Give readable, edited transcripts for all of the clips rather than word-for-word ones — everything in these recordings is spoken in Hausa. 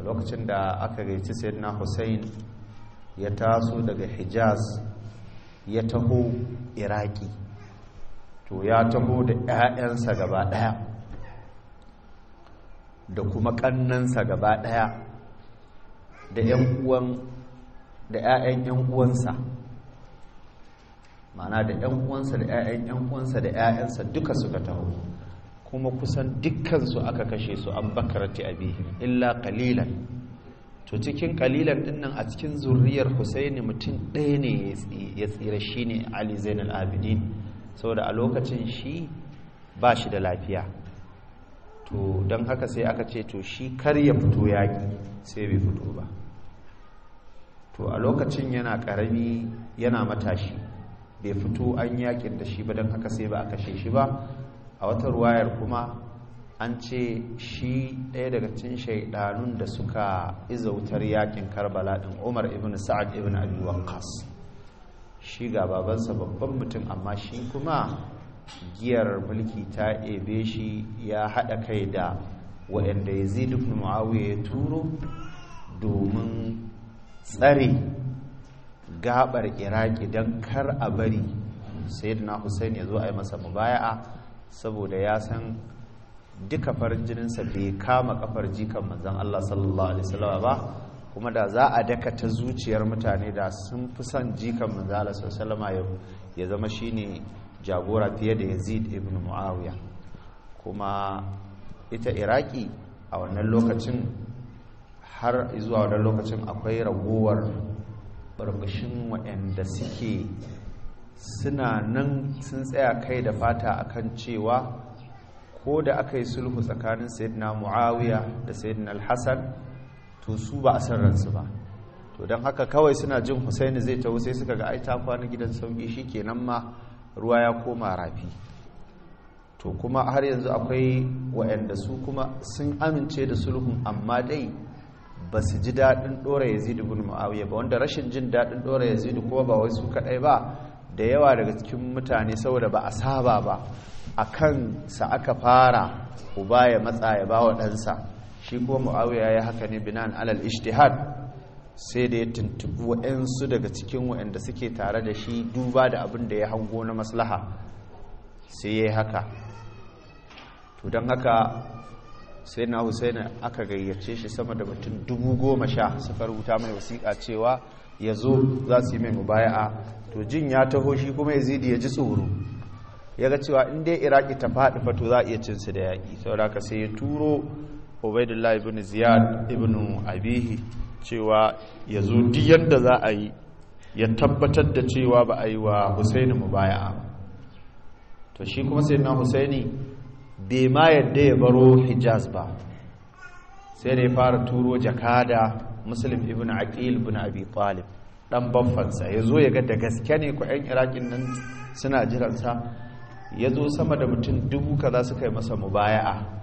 Lokacin da aka gayyaci Sayyidina Hussein ya taso daga Hijaz ya taho Iraki, to ya taho da 'ya'yansa gaba ɗaya da kuma ƙannansa gaba ɗaya da 'yan uwan da 'ya'yan 'yan uwansa, ma'ana da 'yan uwansa da 'ya'yan 'yan uwansa da 'ya'yansa duka suka taho, kuma kusan dukkansu aka kashe su an bakarati abihim illa qalilan. To cikin qalilan dinnan a cikin zurriyar Husaini mutum ɗaya ne ya tsira, shine Ali Zainal Abidin, saboda a lokacin shi ba shi da lafiya. To don haka sai aka ce to shi kar ya fito yaƙi, sai bai fito ba. To a lokacin yana ƙarami, yana matashi, bai fito an yaƙin da shi ba, don haka sai ba a kashe shi ba. A wata ruwayar kuma an ce shi ɗaya daga cikin shaidanun da suka iza wutar yaƙin Karbala ɗin, Umar ibn Sa'ad ibn Abi Waqqas, shi ga babansa babban mutum, amma shi kuma giyar mulki ta ebe shi, ya haɗa kai da waɗanda Yazid ibn Muawiya ya turo domin tsare gabar Iraki don kar a bari Sayyidina Hussein ya zo a yi masa mubaya'a, saboda ya san duka farin jininsa bai kama kafar jikan manzon Allah sallallahu alaihi wasallam ba, kuma da za a daka ta zuciyar mutane da sun fi son jikan manzon Allah sallallahu alaihi wasallam ya zama shine jagora fiye da Yazid ibn Muawiya. Kuma ita Iraki a wannan lokacin, har zuwa wannan lokacin, akwai ragowar barbashin waɗanda suke suna nan sun tsaya kai da fata akan cewa ko da aka yi sulhu tsakanin Sayyidina Muawiya da Sayyidina Al-Hasan, to su ba a san ransu ba. To don haka kawai suna jin Husaini zai taho, sai suka ga ai ta kwana gidan sauki, shikenan ma ruwa ya koma rafi. To kuma har yanzu akwai waɗanda su kuma sun amince da sulhun, amma dai ba su ji daɗin ɗora Yazid ibn Muawiya ba, wanda rashin jin daɗin ɗora Yazid kuma ba wai su kaɗai ba, da yawa daga cikin mutane, saboda ba a saba ba, a kan sa aka fara uba ya matsa ya ba wa ɗansa. Shi kuma Muawiya ya haka ne binan alal ijtihad, sai da ya tuntubi waɗansu daga cikin waɗanda suke tare da shi duba da abin da ya hango na maslaha, sai ya yi haka. To don haka sai na Hussein aka gayyace shi, sama da mutum 10,000 suka rubuta mai wasiƙa cewa ya zo za su yi mai mubaya'a. To jin ya taho, shi kuma Yazidi ya ji tsoro, ya ga cewa in dai Iraki ta faɗi fa to za a iya cin su da yaƙi. Saboda haka sai ya turo Ubaidullah ibn Ziyad ibn Abihi cewa ya zo duk yadda za a yi ya tabbatar da cewa ba a yi wa Husaini mubaya'a. To shi kuma Sayyidina Husaini bai ma yadda ya baro Hijaz ba, sai da ya fara turo jakada Muslim ibn Aqil ibn Abi Talib, dan baffansa, ya zo ya ga da gaske ne ku 'yan Iraƙin nan suna jiransa. Ya zo sama da mutum 1000 kaza suka yi masa mubaya'a.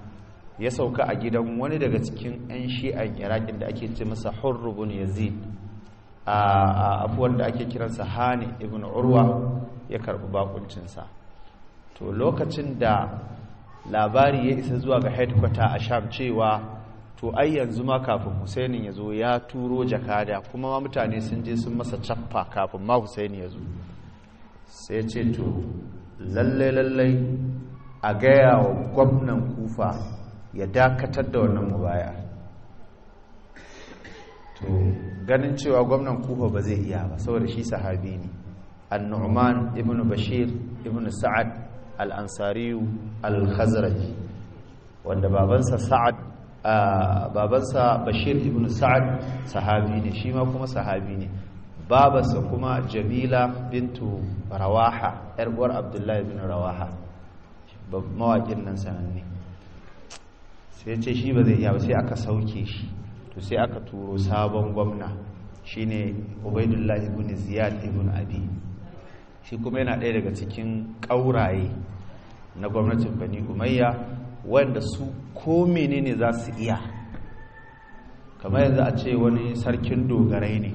Ya sauka a gidan wani daga cikin 'yan shi'an Iraƙin da ake ce masa Hurr ibn Yazid, a afuwan da ake kiransa Hani ibn Urwa, ya karɓi bakuncinsa. To lokacin da labari ya isa zuwa ga headquarter a Sham cewa to ai yanzu ma kafin Husainin ya zo ya turo jakada, kuma ma mutane sun je sun masa cappa kafin ma Husaini ya zo, sai ce to lallai lallai a gaya wa gwamnan Kufa ya dakatar da wannan mubaya. To ganin cewa gwamnan Kufa ba zai iya ba saboda shi sahabi ne, An-Nu'man ibn Bashir ibn Sa'ad al-Ansari al-Khazraji, wanda babansa Sa'ad, babansa Bashir ibn Sa'ad sahabi ne, shi ma kuma sahabi ne. Babarsa kuma Jamila bintu Rawaha, yar uwar Abdullahi ibn Rawaha, mawaƙin nan sananne. Sai ce shi ba zai iya ba, sai aka sauke shi. To sai aka turo sabon gwamna, shine Ubaidullah ibn Ziyad ibn Abi. Shi kuma yana ɗaya daga cikin ƙauraye na gwamnatin Bani Umayya, wanda su ko menene za su iya. Kamar yanzu a ce wani sarkin dogarai ne,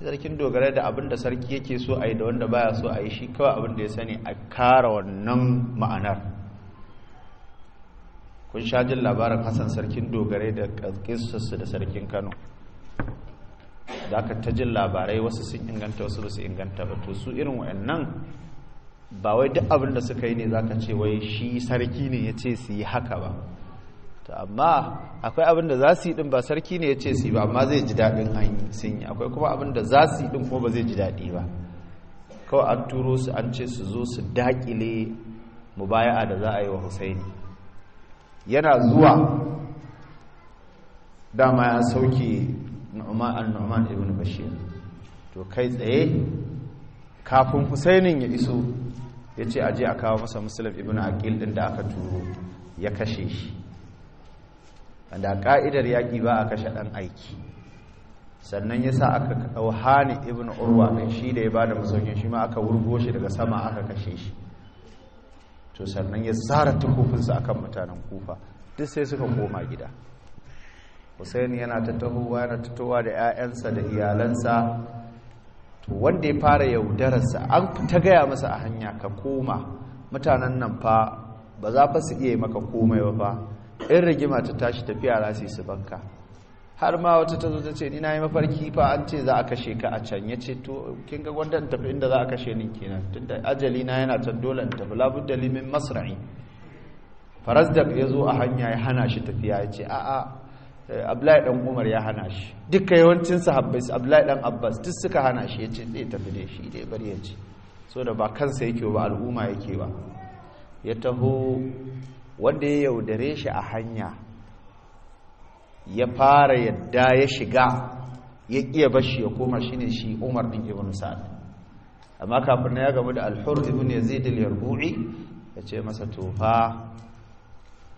sarkin dogarai da abin da sarki yake so a yi da wanda baya so a yi, shi kawai abin da ya sani a kara wannan ma'anar. Ku Kun sha jin labarin Hassan sarkin dogarai da kissarsu da sarkin Kano. Da aka ta jin labarai, wasu sun inganta, wasu ba su inganta ba. To su irin wa'annan ba wai duk abin da suka yi ne zaka ce wai shi sarki ne ya ce su yi haka ba. To amma akwai abin da za su yi din ba sarki ne ya ce su yi ba, amma zai ji daɗin an yi sun yi. Akwai kuma abin da za su yi din kuma ba zai ji daɗi ba. Kawai an turo su an ce su zo su daƙile mubaya'a da za a yi wa Husaini. Yana zuwa, dama ya sauke Nu'man ibn Bashir. To kai tsaye kafin Husainin ya iso, ya ce aje a kawo masa Muslim ibn Aqil din da aka turo, ya kashe shi. Wanda ka'idar yaƙi ba a kashe ɗan aiki. Sannan ya sa aka ɗau Hani ibn Urwa ɗin, shi da ya ba da masaukin, shi ma aka wurgo shi daga sama aka kashe shi. To sannan ya zara takofinsa akan mutanen Kufa, duk sai suka koma gida. Hussein yana ta tahowa, yana ta tahowa da 'ya'yansa da iyalansa. To wanda ya fara yaudararsa, an ta gaya masa a hanya, ka koma, mutanen nan fa ba za fa su iya maka komai ba fa, in rigima ta tashi tafiya za su yi su banka. Har ma wata ta zo ta ce, ni na yi mafarki fa an ce za a kashe ka a can. Ya ce, to kin ga gwanda in tafi inda za a kashe ni kenan, tunda ajali na yana can, dole in tafi, labudda li min masra'i. Farazdak ya zo a hanya ya hana shi tafiya, ya ce a'a. Abdullahi dan Umar ya hana shi, duka yawancin sahabbai, su Abdullahi dan Abbas, duk suka hana shi. Ya ce zai tafi da shi dai, bari ya ce so da ba kansa yake ba, al'umma yake ba. Ya taho, wanda ya yaudare shi a hanya ya fara yadda ya shiga, ya iya bashi ya koma, shine shi Umar din ibn Sa'ad. Amma kafin na ya gamu da Al-Hurr ibn Yazid al-Yarbu'i, ya ce masa, to fa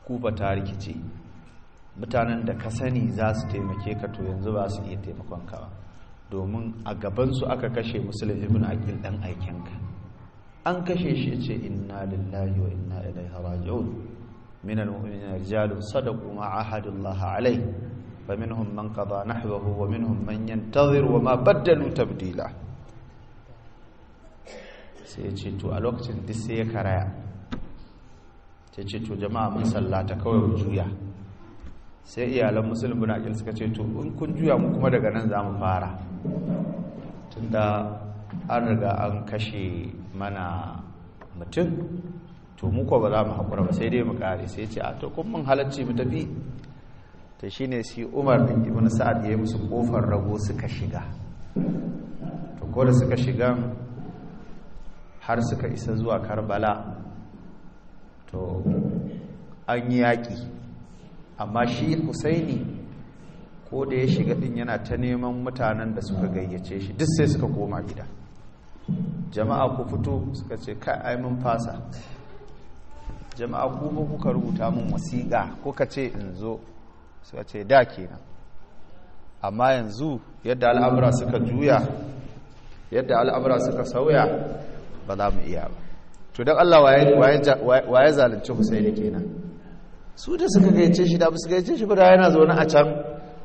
Kufa ta rikice, mutanen da ka sani za su taimake ka, to yanzu ba su iya taimakon ka ba, domin a gabansu aka kashe Muslim ibn Aqil dan aikenka, an kashe shi. Ce, inna lillahi wa inna ilaihi raji'un, min almu'minina rijalun sadaqu ma ahadullahi alayhi, faminhum man qada nahbahu wa minhum man yantazir wa ma baddalu tabdila. Sai ya ce, to a lokacin duk sai ya karaya. Sai ce, to jama'a, mun sallata, kawai mu juya. Sai iyalan Muslim bin Aqil suka ce, to in kun juya, mu kuma daga nan za mu fara, tunda an riga an kashe mana mutum, to mu ko ba za mu haƙura ba, sai dai mu kare. Sai ce, a to kun mun halacci, mu tafi. To shine shi Umar bin Ibn Sa'ad ya yi musu kofar rago suka shiga. To ko da suka shiga har suka isa zuwa Karbala, to an yi yaƙi. Amma shi Husaini ko da ya shiga din, yana ta neman mutanen da suka gayyace shi, duk sai suka koma gida. Jama'a, ku fito. Suka ce, kai, ai mun fasa. Jama'a, ku ba kuka rubuta min wasiƙa kuka ce in zo. Suka ce, da kenan, amma yanzu yadda al'amura suka juya, yadda al'amura suka sauya, ba za mu iya ba. To don Allah, waye zalunci Husaini kenan? Su da suka gayyace shi. Da su gayyace shi ba, da yana zaune a can,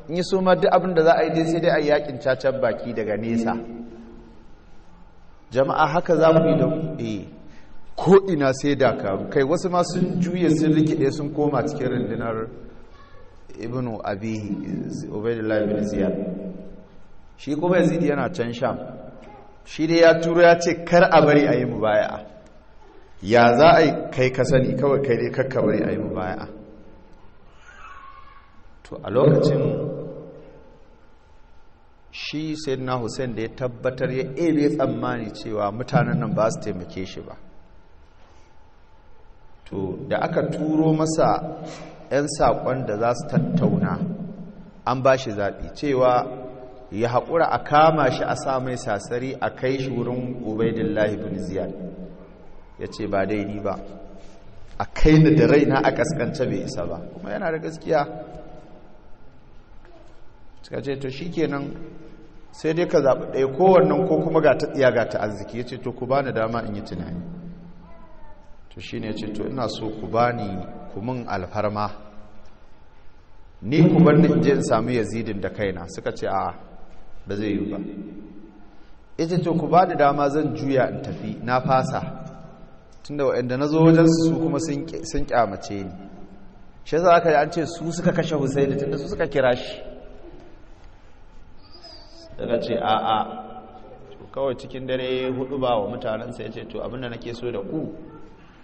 in yi so ma duk abin da za a yi dai sai dai a yi yakin cacan baki daga nesa. Jama'a, haka za mu yi da ko ina sai dakaru. Kai, wasu ma sun juye, sun rikide, sun koma cikin rundunar ibnu abihi, Ubaidullah ibn Ziyad. Shi kuma Yazid yana can Sham, shi dai ya turo ya ce kar a bari a yi mubaya'a. Ya za a yi? Kai ka sani kawai, kai dai kakka bari a yi mubaya'a. To a lokacin shi Sayyidina Hussein da ya tabbatar, ya ebe tsammani cewa mutanen nan ba su taimake shi ba, to da aka turo masa 'yan saƙon da za su tattauna, an ba shi zaɓi cewa ya haƙura a kama shi a sa mai sasari a kai shi wurin Ubaidillahi bin Ziyad. Ya ce, ba daidai ba, a kai ni da raina a kaskance bai isa ba. Kuma yana da gaskiya. Suka ce, to shi kenan, sai dai ka zaɓi ɗaya, kowannan ko kuma ga ta tsiya ga ta arziki. Ya ce, to ku bani dama in yi tunani. To shi ne ya ce, to ina so ku bani, ku mun alfarma, ni ku bar ni in je in sami Yazidin da kaina. Suka ce, a'a, ba zai yi ba. Ita, to ku ba da dama, zan juya in tafi, na fasa, tunda waɗanda na zo wajen su kuma sun kyamace ni. Shi za ka an ce su suka kashe Husaini tunda su suka kira shi. Daga ce a'a, kawai cikin dare hudu ba wa mutanensa ya ce to abinda nake so da ku,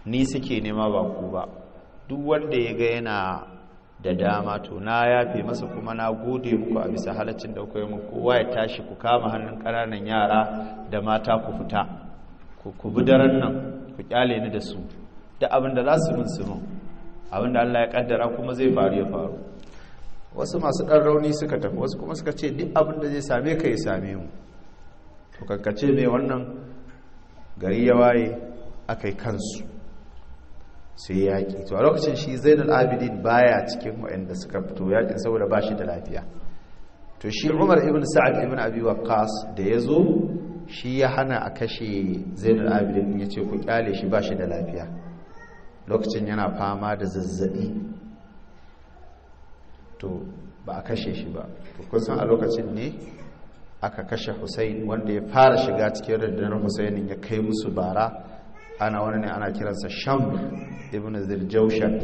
ni suke nema ba ku ba. Duk wanda ya ga yana da dama to na yafe masa, kuma na gode muku a bisa halaccin da kuka yi mun. Kowa ya tashi, ku kama hannun ƙananan yara da mata ku fita, ku bi daren nan, ku kyale ni da su, da abin da za su mun su mun, abin da Allah ya kaddara kuma zai faru ya faru. Wasu masu ɗan rauni suka tafi, wasu kuma suka ce duk abin da zai same ka ya same mu. To kankace mai wannan, gari ya waye aka yi kansu sai yaƙi. To a lokacin shi Zainul Abidin baya cikin waɗanda suka fito yaƙin saboda ba shi da lafiya. To shi Umar ibn Sa'ad ibn Abi Waqqas da ya zo, shi ya hana a kashe Zainul Abidin, ya ce ku kyale shi, ba shi da lafiya. Lokacin yana fama da zazzabi, to ba a kashe shi ba. To kun san a lokacin ne aka kashe Hussein, wanda ya fara shiga cikin rundunar Hussein ya kai musu bara, ana wani ne ana kiransa Sham ibn Ziljawshan.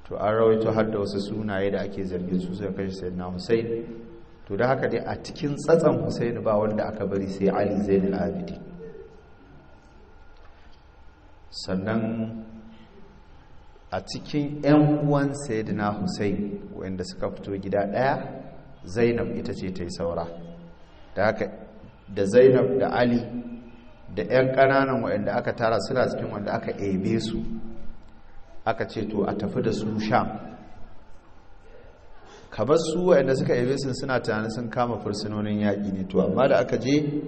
To an rawaito har da wasu sunaye da ake zargin su suka kashe Sayyidina Hussein. To da haka dai a cikin tsatsan Hussein ba wanda aka bari sai Ali Zainul Abidin. Sannan a cikin 'yan uwan Sayyidina Hussein wanda suka fito gida ɗaya, Zainab ita ce ta yi saura. Da haka da Zainab da Ali da 'yan ƙananan waɗanda aka tara suna cikin wanda aka ebe su, aka ce to a tafi da su Sham. Kamar su waɗanda suka ebe su suna tunanin sun kama fursunonin yaƙi ne. To amma da aka je,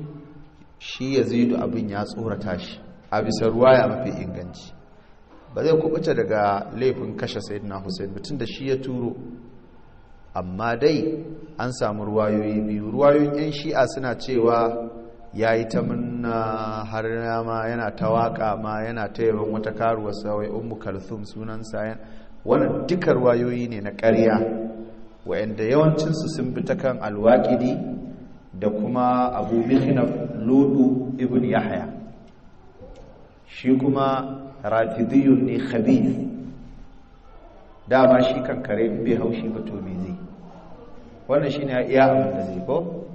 shi Yazidu abin ya tsorata shi, a bisa ruwaya mafi inganci. Ba zai kubuta daga laifin kashe Sayyidina Hussein mutum da shi ya turo, amma dai an samu ruwayoyi biyu. Ruwayoyin 'yan Shi'a suna cewa ya yi ta munna har ma yana ta waka ma, yana ta yaban wata karuwar sawai Ummu Kalthum sunan sayan. Wannan duka ruwayoyi ne na ƙarya, wa'anda yawancinsu sun bi ta kan Alwaƙidi da kuma Abu Mihnaf Ludu ibn Yahya, shi kuma rafidiyun ne khabith. Dama shi kan kare in bai haushi ba to me zai? Wannan shine iya abin da zai ko.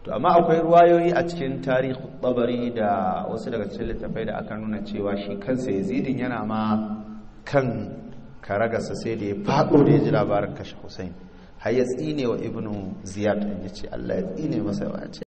To amma akwai ruwayoyi a cikin Tarihi Tabari da wasu daga cikin littafai da aka nuna cewa shi kansa Yazidin yana ma kan karagarsa sai da ya faɗo da ya ji labarin kashe Hussein, har ya tsine wa Ibnu Ziyad, ya ce Allah ya tsine masa. Ya ce